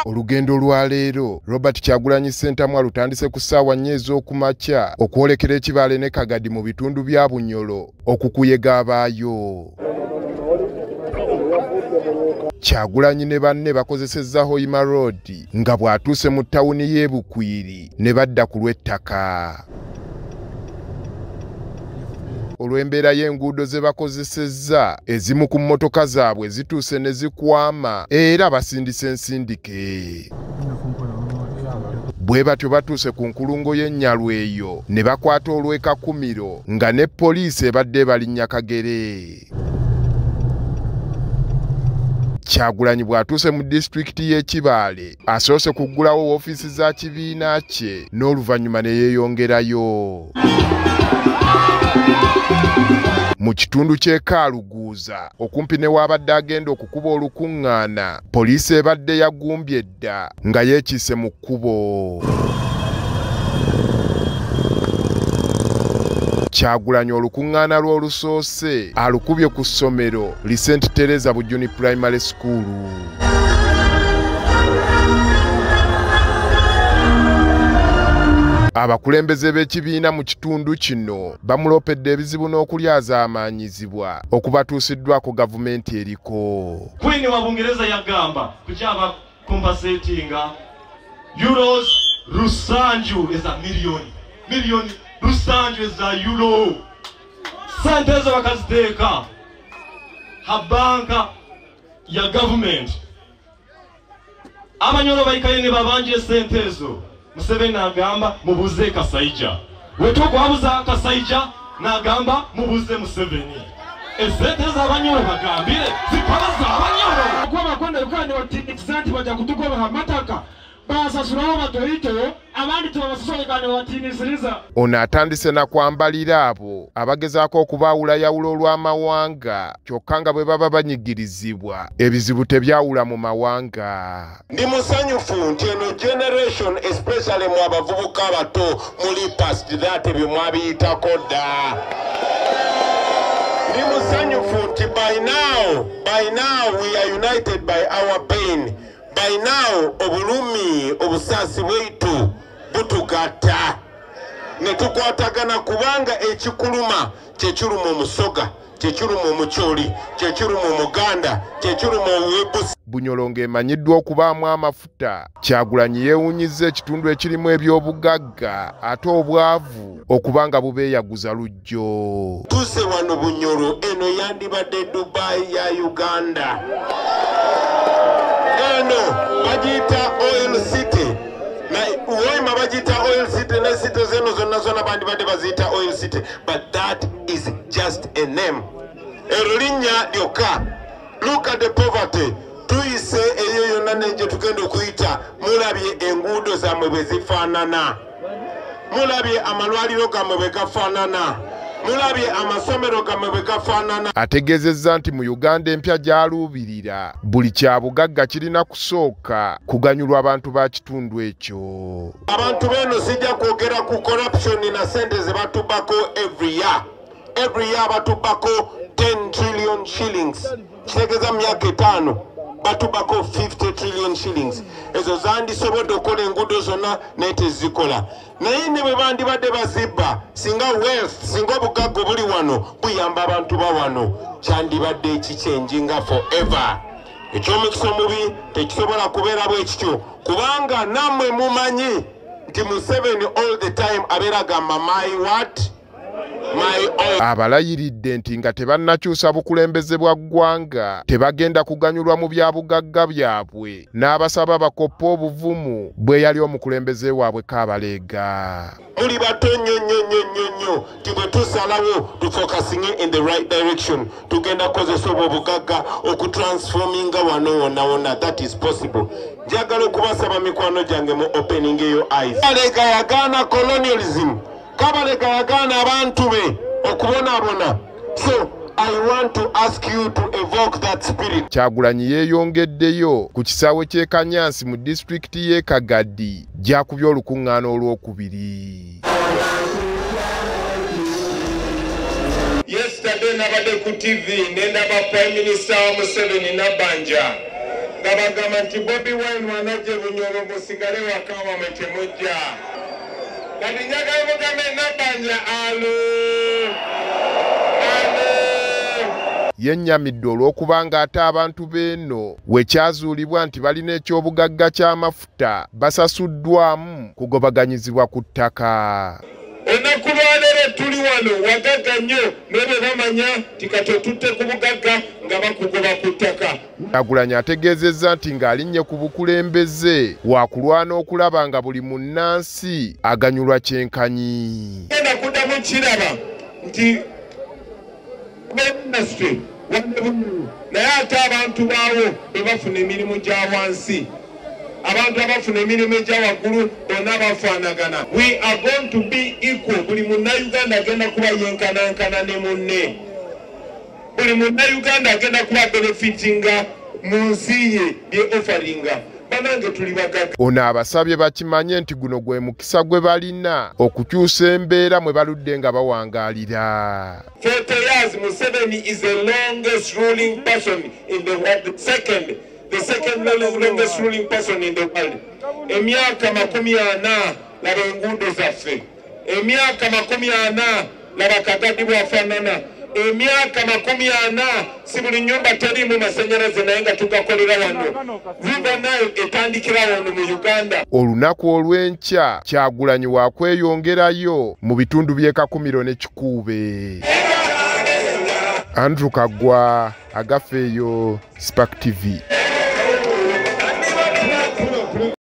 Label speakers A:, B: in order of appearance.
A: Olugendo lwa leero Robert Kyagulanyi Ssentamu alutandise ku ssaawa 4 ez'okumakya okwolekera ekibaale ne Kagadi mu bitundu bya Bunyoro okukuyega abaayo. Kyagulanyi ne banne bakozesezza Hoima Road nga bw'atuuse mu ttawuni y'e Bukwiri ne badda ku lw'ettaka. Olw'embeera y'enguudo ze bakozesezza, ezimu ku mmotoka zaabwe zituuse ne zikwama era basindise ensindike. Bwe batyo batuuse ku nkulungo y'Ennyalwa eyo ne bakwata olw'ekakumiro nga ne poliisi ebadde ebalinnya kagere. Kyagulanyi bw'atuuse mu disitulikiti y'e Kibaale asoose kuggulawo woofiisi za kibiina kye n'oluvannyuma ne yeeyongerayo. Mu kitundu ky'e Kaaluguuza okumpi ne w'abadde agenda okukuba olukuŋŋaana, poliisi ebadde yagumbye dda nga yeekiise mu kkubo. Kyagulanyi olukuŋŋaana lw'olusoose alukubye ku ssomero li St. Teresa Bujuni Primary School. Abakulembeze b'ekibiina mu kitundu kino bamulopedde ebizibu n'okulyazaamaanyizibwa okubatuusiddwako gavumenti eriko.
B: Queen wa Bungereza yagamba kukyaba compensatinga euros rusanju eza milioni rusanju eza euro. Sente ezo bakaziteeka ha banka ya government. Abanyoro bayikaye ne babanje sente ezo. Museveni agamba mubuze Kasaija. Wetukwabuza Kasaija nagamba mubuze Museveni. Esente z'abanyoro bagambire zikaba z'abanyoro.
C: Kuba bakwenda Uganda batinizanti bajja kutugoba amataka. Basasulawo batoyito abandi tubabasosole batinisiriza.
A: Ono atandise na kwambalira abo abagezaako okubaawulayawula olw'amawanga kyokka nga bwe baba banyigirizibwa ebizibu tebyawula mu mawanga.
D: Ndi musanyufu nti eno generation especially mu abavubuka abato muli past that ebyo mwabiyitako dda. Ndi musanyufu nti by now we are united by our pain. By now, obulumi, obusasi bwaitu butugatta ne tukwatagana kubanga ekikuluma kyekiruma omusoga, kyekiruma omucholi, kyekiruma omuganda, kyekiruma owebusi.
A: Bunyoro ng'emanyiddwa okubaamu amafuta, Kyagulanyi yeewuunyizza ekitundu ekirimu eby'obugagga ate obwavu okubanga bubeeyaguza lujjo.
D: Tuse wano Bunyoro eno yandibadde Dubai ya Uganda. Eno bagiyita Oil City. Na Hoima bagiyita Oil City ne city zeno zonna zonna bandibadde baziyita Oil City, but that is just a name. Eryo linnya lyokka. Look at the poverty. Tuyise eyo yonna ne gye tugenda okuyita, mulabye enguudo zammwe bwe zifaanana, mulabye amalwaliro gammwe bwe gafaanana, mulabye amasomero gammwe bwe gafaanana.
A: Ategeezezza nti mu Uganda empya gy'aluubirira buli kya bugagga kirina kusooka kuganyulwa abantu ba kitundu ekyo.
D: Abantu b'eno sijja kwogera ku corruption na sente ze batubako every year. Every year batubako 10 trillion shillings. Kitegeeza mu myaka 5 batubako 50 trillion shillings. Ezo zandisobodde okukola enguudo zonna naye tezikola. Naye ne bwe bandibadde bazibba, singa wealth, singa obugagga obuli wano buyamba abantu ba wano, kyandibadde ekikyenjinga forever. Eky'omukisa omubi tekisobola kubeera bwe kityo, kubanga nammwe mumanyi nti Museveni all the time abeera agamba my what?
A: Abalayiridde nti nga tebannakyusa bukulembeze bwa ggwanga tebagenda kuganyulwa mu byabugagga byabwe n'abasaba bakoppe obuvumu bwe yali omukulembeze waabwe Kabalega.
D: Muli bato nnyo nnyo nnyo nnyo nnyo nti bwe tusalawo tufokasinge in the right direction, tugenda kukozesa obwo obugagga okutransforminga wano wonna wonna. That is possible. Njagala okubasaba mikwano gyange mu opening your eyes. Kabalega yagaana colonialism. Kabalega yagaana abantu be okubonaabona. So I want to ask you to evoke that spirit.
A: Kyagulanyi yeeyongeddeyo ku kisaawe ky'e Kanyansi mu disitulikiti y'e Kagadi gy'akubye olukuŋŋaana olwokubiri.
D: Yesterday nabadde ku TV ne ndaba Prime Minister wa Museveni Nabbanja Nga bagamba nti Bobi Wine wanajje Bunyoro musigale waka wamwe temujja. Kati njagala mugambe Nabbanja alo alo.
A: Yennyamidde olw'okubanga ate abantu b'eno wekyazuulibwa nti balina ekyobugagga ky'amafuta basasuddwamu kugobaganyizibwa ku ttaka.
D: Olunaku lwaleero tuli wano wagagga nnyo naye bwe bamanya nti kati otutte ku bugagga nga bakugoba ku ttaka.
A: Kyagulanyi ategeezezza nti ng'alinnye ku bukulembeze waakulwana okulaba nga buli munnansi aganyulwa kyenkanyi.
D: Genda kuddamu kiraba nti industry naye ate abantu baawo bwe bafuna emirimu gya wansi, abantu abafuna emirimu egya waggulu bonna bafaanagana. We are going to be equal. Buli munnayuganda agenda kuba yenkanankana ne munne. Buli munnayuganda agenda kuba benefitinga mu nsi ye bye offeringa. Banange tuli bagagga.
A: Ono abasabye bakimanye nti guno gwe mukisa gwe balina okukyusa embeera mwe baludde nga bawangaalira.
D: 40 years Museveni is the longest ruling person in the world, the second longest ruling person in the world. Emyaka 40 laba enguudo zaffe, emyaka 40 laba Kagadi bw'afaanana, emyaka 40 si buli nnyumba teriimu masannyalaze naye nga tugakolera wano. River Nile etandikira wano mu Uganda.
A: Olunaku olw'enkya Kyagulanyi waakweyongerayo mu bitundu by'e Kakumiro ne Kikuube. Andrew Kagwa, Agafeeyo, Spark TV.